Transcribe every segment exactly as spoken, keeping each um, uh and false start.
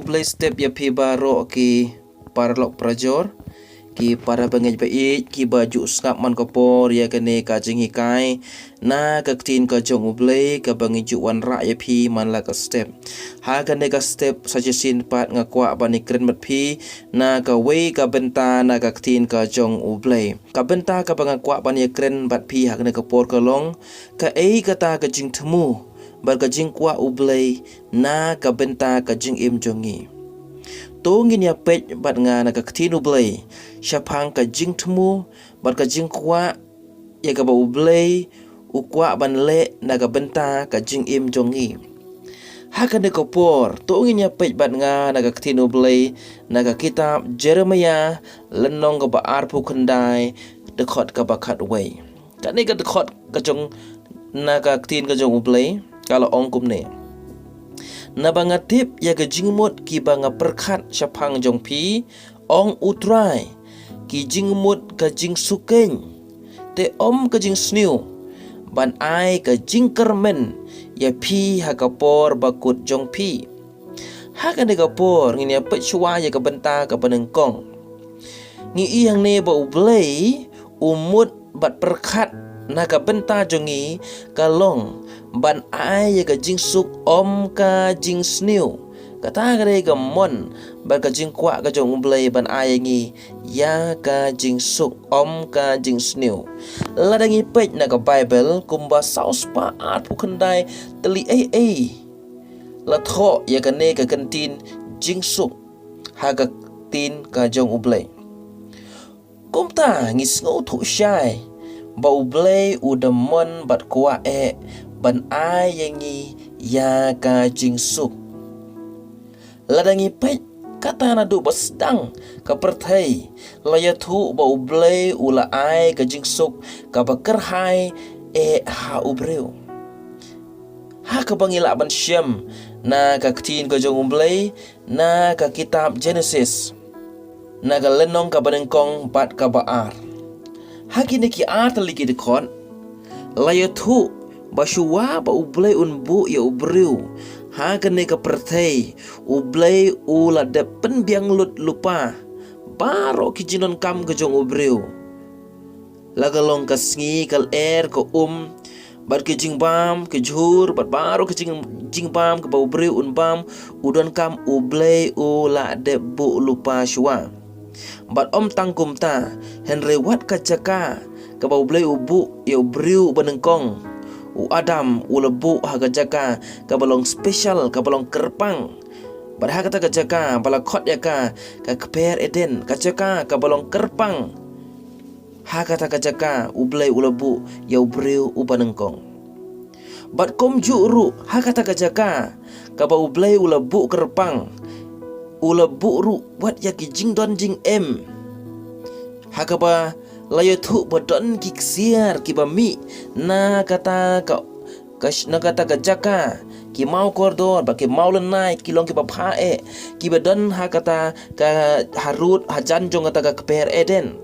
Khublei step ïa phi baroh ki paralok parajor, ki para bangeit ba ïeit, ki ba ju sngap man ka por ïa kane ka jinghikai na ka ktien ka jong U Blei, ka ba ngi ju wanrah ïa phi man la ka step. Ha kane ka step sa shisien pat nga kwah ban ïakren bad phi na kawei ka bynta na ka ktien ka jong U Blei. Ka bynta ka ba nga kwah ban ïakren bad phi ha kane ka por ka long, kaei kata ka jingthmu bad ka jingkwah U Blei na ka bynta ka jingim jong ngi. To ngin ïa peit bad nga na ka ktien U Blei shaphang ka jingthmu bad ka jingkwah ïa ka ba U Blei u kwah ban leh na ka bynta ka jingim jong ngi. Ha kane ka por, to ngin ïa peit bad nga na ka ktien U Blei na ka kitab Jeremiah, lynnong ka ba arphew khyndai, dkhot ka ba khatwei. Kane ka dkhot ka jong na ka ktien ka jong U Blei ka la ong kumne: Naba nga tip ïa ka jingmut ki ba nga pyrkhat shaphang jong phi, ong U Trai, ki jingmut ka jingsuk keiñ, te ym ka jingsniew, ban ai ka jingkyrmen ïa phi ha ka por ba kut jong phi. Ha kane ka por ngin ïa peit shuwa ïa ka bynta ka ba nyngkong. Ngi i hangne ba U Blei u mut bad pyrkhat na ka bynta jong ngi ka long ban ai ïa ka jingsuk ym ka jingsniew. Kata ka dei ka mon bad ka jingkwah ka jong U Blei ban ai ïa ngi ïa ka jingsuk ym ka jingsniew. Lada ngi peit na ka Baibl kumba saw spah arphew khyndai tylli ei ei la thoh ïa kane ka kyntien jingsuk ha ka ktien ka jong U Blei. Kumta ngi sngewthuh shai ba U Blei u da mon bad kwah eh ban ai ïa ngi ïa ka jingsuk. Lada ngi peit kata naduh ba sdang ka pyrthei, la ïathuh ba U Blei u la ai ka jingsuk ka ba kyrhai eh ha u briew. Ha ka ba ngi lah ban shem na ka ktien ka jong U Blei na ka kitab Genesis, na ka lynnong ka ba nyngkong bad ka ba ar. Ha kine ki ar tylli ki dkhot la ïathuh ba shuwa ba U Blei un buh ïa u briew ha kane ka pyrthei, U Blei u la dep pynbiang lut lypa baroh ki jingdonkam ka jong u briew. La ka long ka sngi, ka lyer, ka um, bad ki jingbam, ki jhur, bad baroh ki jing-, jingbam, ka ba u briew un bam, u donkam U Blei u la dep buh lypa shuwa. Bad ym tang kumta, hynrei wat ka jaka ka ba U Blei u buh ïa u briew ba nyngkong, u Adam, u la buh ha ka jaka ka ba long special, ka ba long kyrpang. Bad ha kata ka jaka ba la khot ïa ka ka kper Eden, ka jaka ka ba long kyrpang. Ha kata ka jaka U Blei u la buh ïa u briew u ba nyngkong. Bad kumjuh ruh ha kata ka jaka ka ba U Blei u la buh kyrpang, u la buh ruh wat ïa ki jingdon jingem, ha ka ba la ïathuh ba don ki ksiar ki ba mih na kata ka, ka sh-, na kata ka jaka, ki maw kordor bad ki maw lynnai ki long ki ba bha eh, ki ba don ha kata ka harud hajan jong kata ka kper Eden.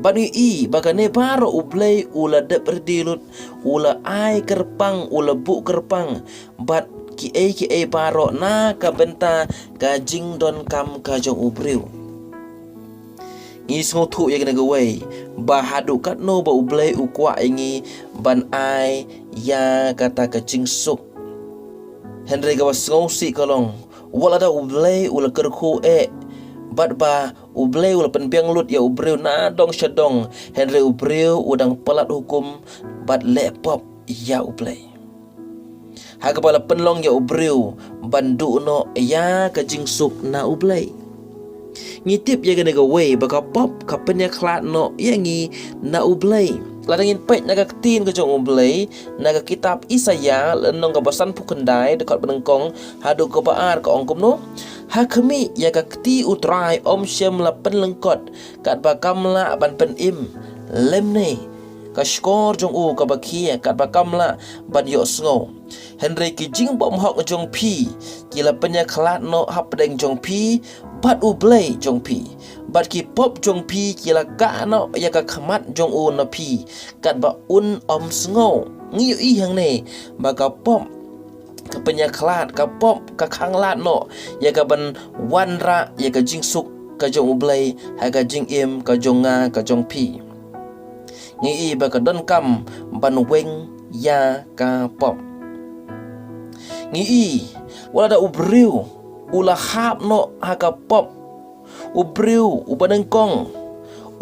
Bad ngi i ba kane baroh U Blei u la dep ready lut, u la ai kyrpang, u la buh kyrpang bad kiei kiei baroh na ka bynta ka jingdonkam ka jong u briew. Ngi sngewthuh ïa kane kawei, ba haduh katno ba U Blei u kwah ïa ngi ban ai ïa kata ka jingsuk. Hynrei ka ba sngewsih ka long, wat lada U Blei u la kyrkhu eh, bad ba U Blei u la pynbiang lut ïa u briew na dong sha dong, hynrei u briew u dang palat hukum bad leh pop ïa U Blei. Ha ka ba la pynlong ïa u briew ban duh noh ïa ka jingsuk na U Blei. Ngi tip ïa kane kawei, ba ka pop ka pynïakhlad noh ïa ngi na U Blei. Lada ngin peit na ka ktien ka jong U Blei na ka kitab Isaïah, lynnong ka ba sanphew khyndai, dkhot ba nyngkong haduh ka ba ar, ka ong kumno: Ha khmih, ïa ka kti U Trai ym shym la pynlyngkot, katba kam lah ban pynim, lymne ka shkor jong u ka ba khia, katba kam lah ban ïohsngew. Hynrei ki jingbymhok jong phi ki la pynïakhlad noh hapdeng jong phi bad U Blei jong phi, bad ki pop jong phi ki la kah noh ïa ka khmat jong u na phi, katba un ym sngew. Ngi ïohi hangne ba ka pop ka pynïakhlad, ka pop ka khanglad noh ïa ka ban wanrah ïa ka jingsuk ka jong U Blei ha ka jingim ka jong nga ka jong phi. Ngi i ba ka donkam ban weng ïa ka pop. Ngi i, wat lada u briew u la hap noh ha ka pop, u briew uba nyngkong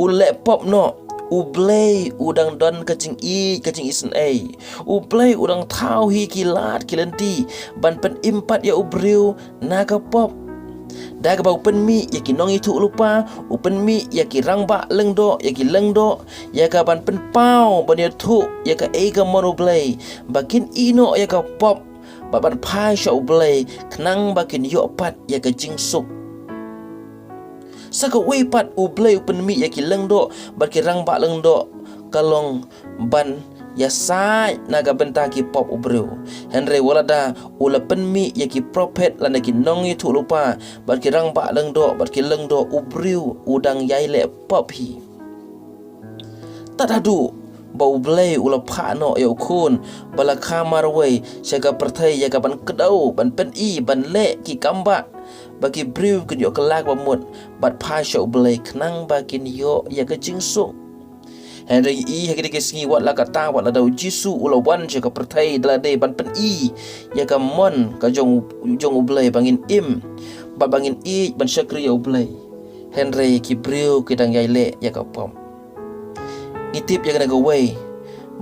u leh pop noh, U Blei u dang don ka jingïeit, ka jingisynei. U Blei u dang thaw hi ki lad ki lynti ban pynim pat ïa u briew na ka pop. Da kaba u pynmih ïa ki nongïathuhlypa, u pynmih ïa ki rangbah lyngdoh, ïa ki lyngdoh, ïa ka ban pynpaw ban ïathuh ïa kaei ka mon U Blei, ba kin ïeh noh ïa ka pop bad ban phai sha U Blei, khnang ba kin ïoh pat ïa ka jingsuk. Sa kawei pat U Blei u pynmih ïa ki lyngdoh bad ki rangbah lyngdoh ka long ban ïasaid na ka bynta ki pop u briew. Hynrei wat lada u la pynmih ïa ki prophet lane ki nongïathuhlypa bad ki rangbah lyngdoh bad ki lyngdoh, u briew u dang ïai leh pop hi. Tad haduh ba U Blei u la phah noh ïa u Khun ba la kha marwei sha ka pyrthei ïa ka ban kdew, ban pyni, ban leh ki kambah ba ki briew kin ïoh kylla kaba mut bad phai sha U Blei, khnang ba kin ïoh ïa ka jingsuk. Hynrei ngi i ha kine ki sngi, wat la katta, wat lada U Jisu u la wan sha ka pyrthei da lade ban pyni ïa ka mon ka jong, jong U Blei ba ngin im bad ba ngin ïeit ban shakri ïa U Blei, hynrei ki briew ki dang ïai leh ïa ka pop. Ngi tip ïa kane kawei,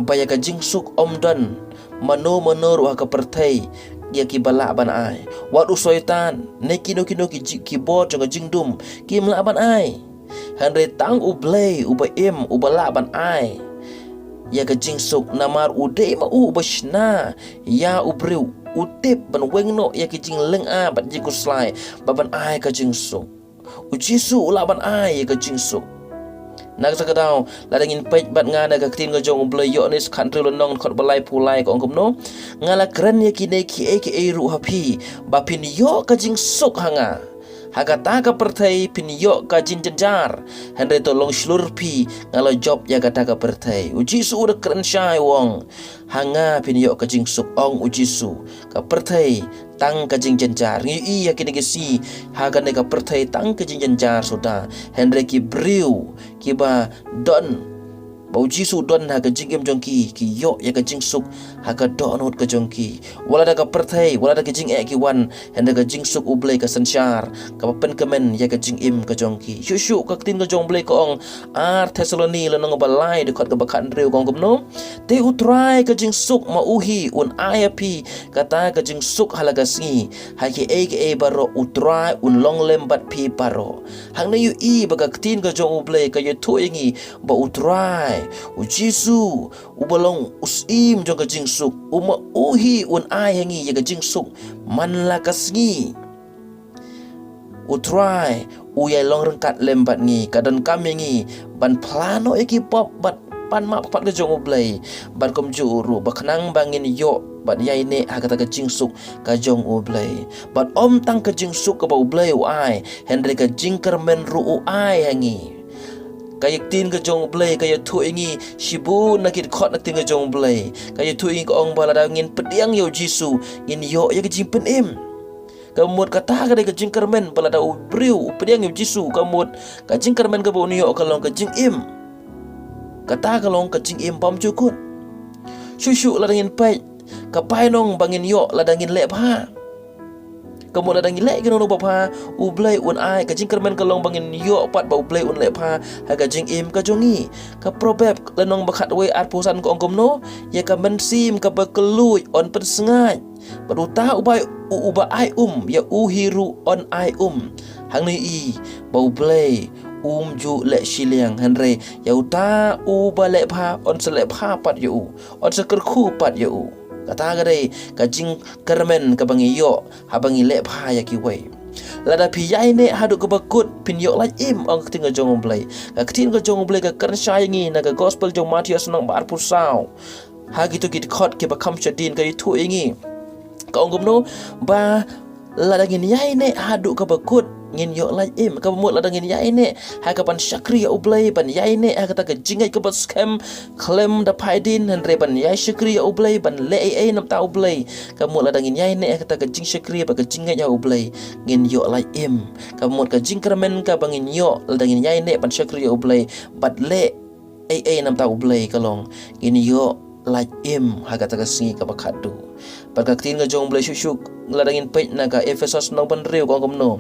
ba ïa ka jingsuk ym don mano mano ruh ha ka pyrthei ïa kiba lah ban ai. Wat u Soitan ne kino kino ki ji-, ki bor jong ka jingdum kim lah ban ai. Hynrei tang U Blei uba im, uba lah ban ai ïa ka jingsuk, namar u dei ma u uba shna ïa u briew. U tip ban weng noh ïa ki jinglynga bad jingkhuslai bad ban ai ka jingsuk. U Jisu u lah ban ai ïa ka jingsuk. Na kata ka daw, lada ngin peit bad nga na ka ktien ka jong U Blei, Ïoannis khathynriew lynnong, dkhot ba laiphew lai, ka ong kumno: Nga la kren ïa kine kiei kiei ruh ha phi, ba phin ïoh ka jingsuk ha nga. Ha kata ka pyrthei phin ïoh ka jingjynjar, hynrei to long shlur phi, nga la jop ïa kata ka pyrthei. U Jisu u da kren shai, u ong, ha nga phin ïoh ka jingsuk, ong U Jisu. Ka pyrthei tang ka jingjynjar. Ngi i ha kine ki sngi, ha kane ka pyrthei tang ka jingjynjar suda. Hynrei ki briew kiba don, ba U Jisu u don ha ka jingim jong ki, ki ïoh ïa ka jingsuk ha ka dohnud ka jong ki. Wat lada ka pyrthei, wat lada ka jingeh ki wan, hynrei ka jingsuk U Blei ka synshar, kaba pynkmen ïa ka jingim ka jong ki. Shuh shuh ka ktien ka jong U Blei ka ong, Ar Thessaloni lynnong ba lai, dkhot kaba khathynriew, ka ong kumno: Te U Trai ka jingsuk ma u hi un ai ha phi kata ka jingsuk ha la ka sngi. Ha kiei kiei baroh U Trai un long lem bad phi baroh. Hangne ngi i ba ka ktien ka jong U Blei ka ïathuh ïa ngi ba U Trai, U Jisu, uba long u Syiem jong ka jingsuk, u ma u hi un ai ha ngi ïa ka jingsuk man la ka sngi. U Trai u ïai long ryngkat lem bad ngi, ka donkam ïa ngi ban phla noh ïa ki pop bad pan map pat ka jong U Blei, bad kumjuh ruh ba khnang ba ngin ïoh ban ïai neh ha kata ka jingsuk ka jong U Blei. Bad ym tang ka jingsuk kaba U Blei u ai, hynrei ka jingkyrmen ruh u ai ha ngi. Ka ktien ka jong U Blei ka ïathuh ïa ngi shibun na ki dkhot na ktien ka jong U Blei. Ka ïathuh ïa ngi, ka ong ba lada ngin pdiang ïa U Jisu, ngin ïoh ïa ka jingpynim. Ka mut kata ka dei ka jingkyrmen, ba lada u briew u pdiang ïa U Jisu, ka mut ka jingkyrmen kaba un ïoh ka long ka jingim. Kata ka long ka jingim bymjukut. Shuh shuh lada ngin peit, ka bainong ba ngin ïoh lada ngin leh bha. Ka mut lada ngi leh kano kano ba bha, U Blei un ai. Ka jingkyrmen ka long ba ngin ïoh pat ba U Blei un leh bha ha ka jingim ka jong ngi. Ka Proverb lynnong ba khatwei, arphew san, ka ong kumno: Ïa ka mynsiem kaba kylluid yn pynsngaid, bad uta uba ai, u-, uba ai um ïa u hi ruh yn ai um. Hangne ngi i ba U Blei um ju leh shiliang, hynrei ïa uta uba leh bha yn sa leh bha pat ïa u, yn sa kyrkhu pat ïa u. Kata ka dei ka jingkyrmen kaba ngi ïoh haba ngi leh bha ïa kiwei. Lada phi ïai neh haduh kaba kut, phin ïoh lait im, ong ka ktien ka jong U Blei. Ka ktien ka jong U Blei ka kren shai ïa ngi na ka Gospel jong Mathaios lynnong ba arphew saw, ha kito ki dkhot kiba kham shadien, ka ïathuh ïa ngi, ka ong kumno, ba lada ngin ïai neh haduh kaba kut, ngin ïoh lait im. Kaba mut lada ngin ïaineh ha kaban shakri ïa U Blei, ban ïaineh ha kata ka jingngeit kaba skhem khlem da phai dien, hynrei ban ïai shakri ïa U Blei, ban leh ei ei namar U Blei. Kaba mut lada ngin ïaineh ha kata ka jingshakri bad ka jingngeit ha U Blei, ngin ïoh lait im. Kaba mut ka jingkyrmen kaba ngin ïoh lada ngin ïaineh ban shakri ïa U Blei bad leh ei ei namar U Blei ka long ngin ïoh lait im ha kata ka sngi kaba khatduh. Bad ka ktien ka jong U Blei shuh shuh lada ngin peit na ka Ephesos lynnong ba hynriew ka ong kumno.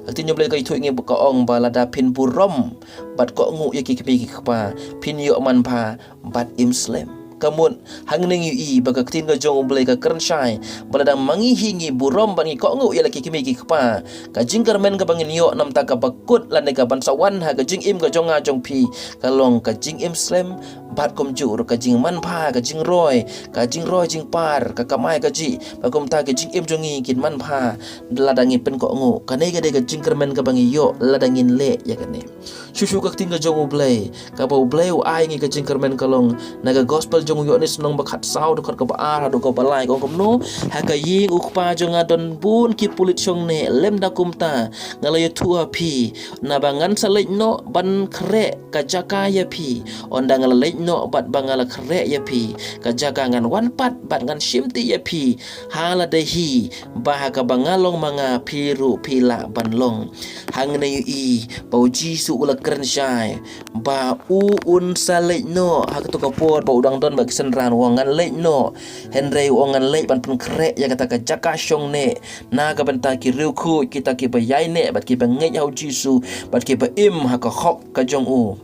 Ka ktien jong U Blei ka ïathuh ïa ngi ba ka ong ba lada phin burom bad kohnguh ïa ki kmie ki kpa, phin ïoh manbha bad im slem. Ka mut hangne ngi ïohi ba ka ktien ka jong U Blei ka kren shai ba lada ma ngi hi ngi burom bad ngi kohnguh ïa la ki kmie ki kpa, ka jingkyrmen kaba ngin ïoh namar kaba kut lane kaban sa wan ha ka jingim ka jong nga jong phi ka long ka jingim slem bad kumjuh ruh ka jingmanbha, ka jingroi, ka jingroi jingpar, ka kamai kajih, bad kumta ka jingim jong ngi kin manbha lada ngi pynkohnguh. Kane ka dei ka jingkyrmen kaba ngi ïoh lada ngin leh ïa kane. Shuh shuh ka ktien ka jong U Blei, kaba U Blei u ai ngi ka jingkyrmen ka long na ka gospel jong u Ïoannis lynnong ba khatsaw dkhot kaba ar haduh kaba lai ka ong kumno. Ha ka ïing U Kpa jong nga don bun ki pulit shongneh, lymda kumta nga la ïathuh ha phi, naba ngan sa leit noh ban khreh ka jaka ïa phi. Ynda nga la leit noh bad ba nga la khreh ïa phi ka jaka, ngan wan pat bad ngan shimti ïa phi ha lade hi, ba ha kaba nga long ma nga phi ruh phi lah ban long. Hangne ïohi ba U Jisu u la kren shai ba u un sa leit noh ha kato ka por ba u dang don bad ki synran, u ong ngan leit noh. Hynrei u ong ngan leit ban pynkhreh ïa kata ka jaka shongneh na ka bynta ki riewkhuid, kita kiba ïaineh bad kiba ngeit ha U Jisu bad kiba im ha ka hok ka jong u,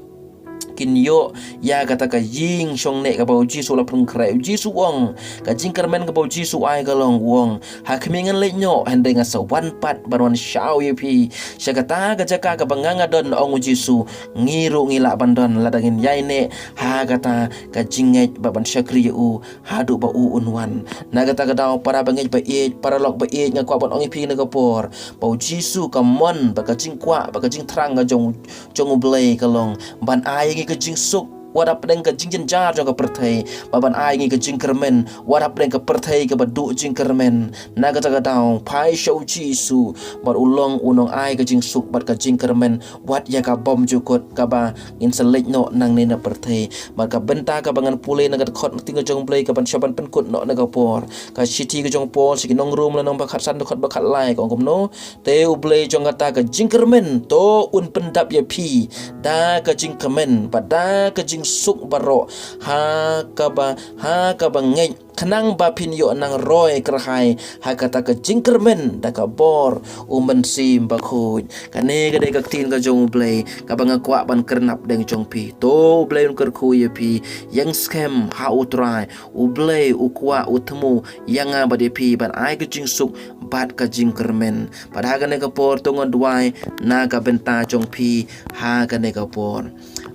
kin ïoh ïa kata ka ïing shongneh kaba U Jisu u la pynkhreh. U Jisu u ong, ka jingkyrmen kaba U Jisu u ai ka long, u ong, ha khmih ngan leit noh, hynrei nga sa wan pat ban wan shaw ïa phi sha kata ka jaka kaba nga nga don, ong U Jisu. Ngi ruh ngi lah ban don lada ngin ïaineh ha kata ka jingngeit bad ban shakri ïa u haduh ba u un wan. Na kata ka daw, para bangeit ba ïeit, para lok ba ïeit, nga kwah ban ong ïa phi kane ka por ba U Jisu ka mon bad ka jingkwah bad ka jingthrang ka jong, jong U Blei ka long ban ai ïa ngi ka jingsuk wat hapdeng ka jingjynjar jong ka pyrthei, bad ban ai ïa ngi ka jingkyrmen wat hapdeng ka pyrthei kaba duh jingkyrmen. Na kata ka daw, phai sha U Jisu bad u long u nongai ka jingsuk bad ka jingkyrmen wat ïa ka bymjukut kaba ngin sa leit noh nangne na pyrthei. Bad ka bynta kaba ngan pule na ka dkhot ktien ka jong U Blei kaban shah ban pynkut noh na ka por, ka shithi ka jong u Paul sha ki nong Rom lynnong ba khatsan dkhot ba khatlai ka ong kumno. Te U Blei jong kata ka jingkyrmen to un pyndap ïa phi da ka jingkmen bad da ka jingsuk baroh ha kaba, ha kaba ngeit, khnang ba phin ïoh nang roi kyrhai ha kata ka jingkyrmen da ka bor U Mynsiem Bakhuid. Kane ka dei ka ktien ka jong U Blei kaba nga kwah ban kren hapdeng jong phi. To U Blei un kyrkhu ïa phi. Ïeng skhem ha U Trai. U Blei u kwah u thmu ïa nga bad ïa phi ban ai ka jingsuk bad ka jingkyrmen. Bad ha kane ka por to nga duwai na ka bynta jong phi ha kane ka por.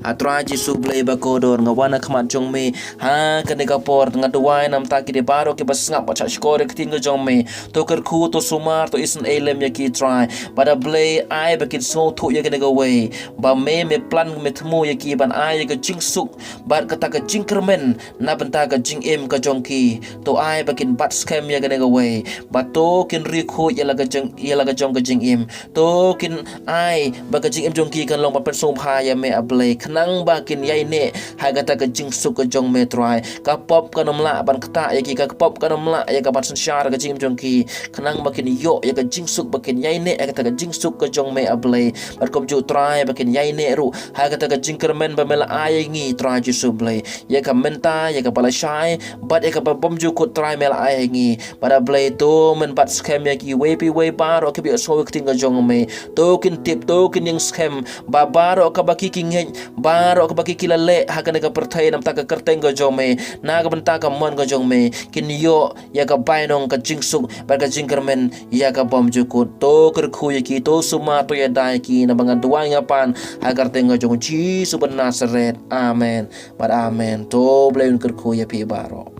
A Trai Jisu Blei ba kordor, nga wan ha khmat jong me ha kane ka por, nga duwai namar kine baroh kiba sngap bad shah shkor ïa ka ktien ka jong me. To kyrkhu, to sumar, to isynei lem ïa ki Trai. Bad A Blei ai ba kin sngewthuh ïa kane kawei ba me, me plan, me thmu ïa ki ban ai ïa ka jingsuk bad kata ka jingkyrmen na bynta ka jingim ka jong ki. To ai ba kin bat skhem ïa kane kawei, ba to kin riewkhuid ïa la ka jong, ïa la ka jong ka jingim. To kin ai ba ka jingim jong ki kan long ban pynsngewbha ïa me A Blei, khnang ba kin ïaineh ha kata ka jingsuk ka jong me Trai. Ka pop kan ym lah ban ktah ïa ki, ka pop kan ym lah ïa ka ban synshar ka jingim jong ki, khnang ba kin ïoh ïa ka jingsuk, ba kin ïaineh ïa kata ka jingsuk ka jong me A Blei. Bad kumjuh Trai ba kin ïaineh ruh ha kata ka jingkyrmen ba me la ai ïa ngi Trai Jisu Blei. Ïa ka mynta, ïa kaba lashai bad ïa kaba bymjukut Trai me la ai ïa ngi. Bad A Blei to men bat skhem ïa kiwei pa iwei baroh kiba ïohsngew ïa ka ktien ka jong me. To kin tip, to kin ïeng skhem ba baroh kaba ki ki ngeit, baroh kaba ki ki la leh ha kane ka pyrthei na bynta ka kyrteng ka jong me, na ka bynta ka mon ka jong me, kin ïoh ïa ka bainong, ka jingsuk bad ka jingkyrmen ïa ka bymjukut. To kyrkhu ïa ki, to sumar, to ïada ïa ki, naba nga duwai nga pan ha ka kyrteng ka jong U Jisu ba Nasaret. Amen bad amen. To Blei un kyrkhu ïa phi baroh.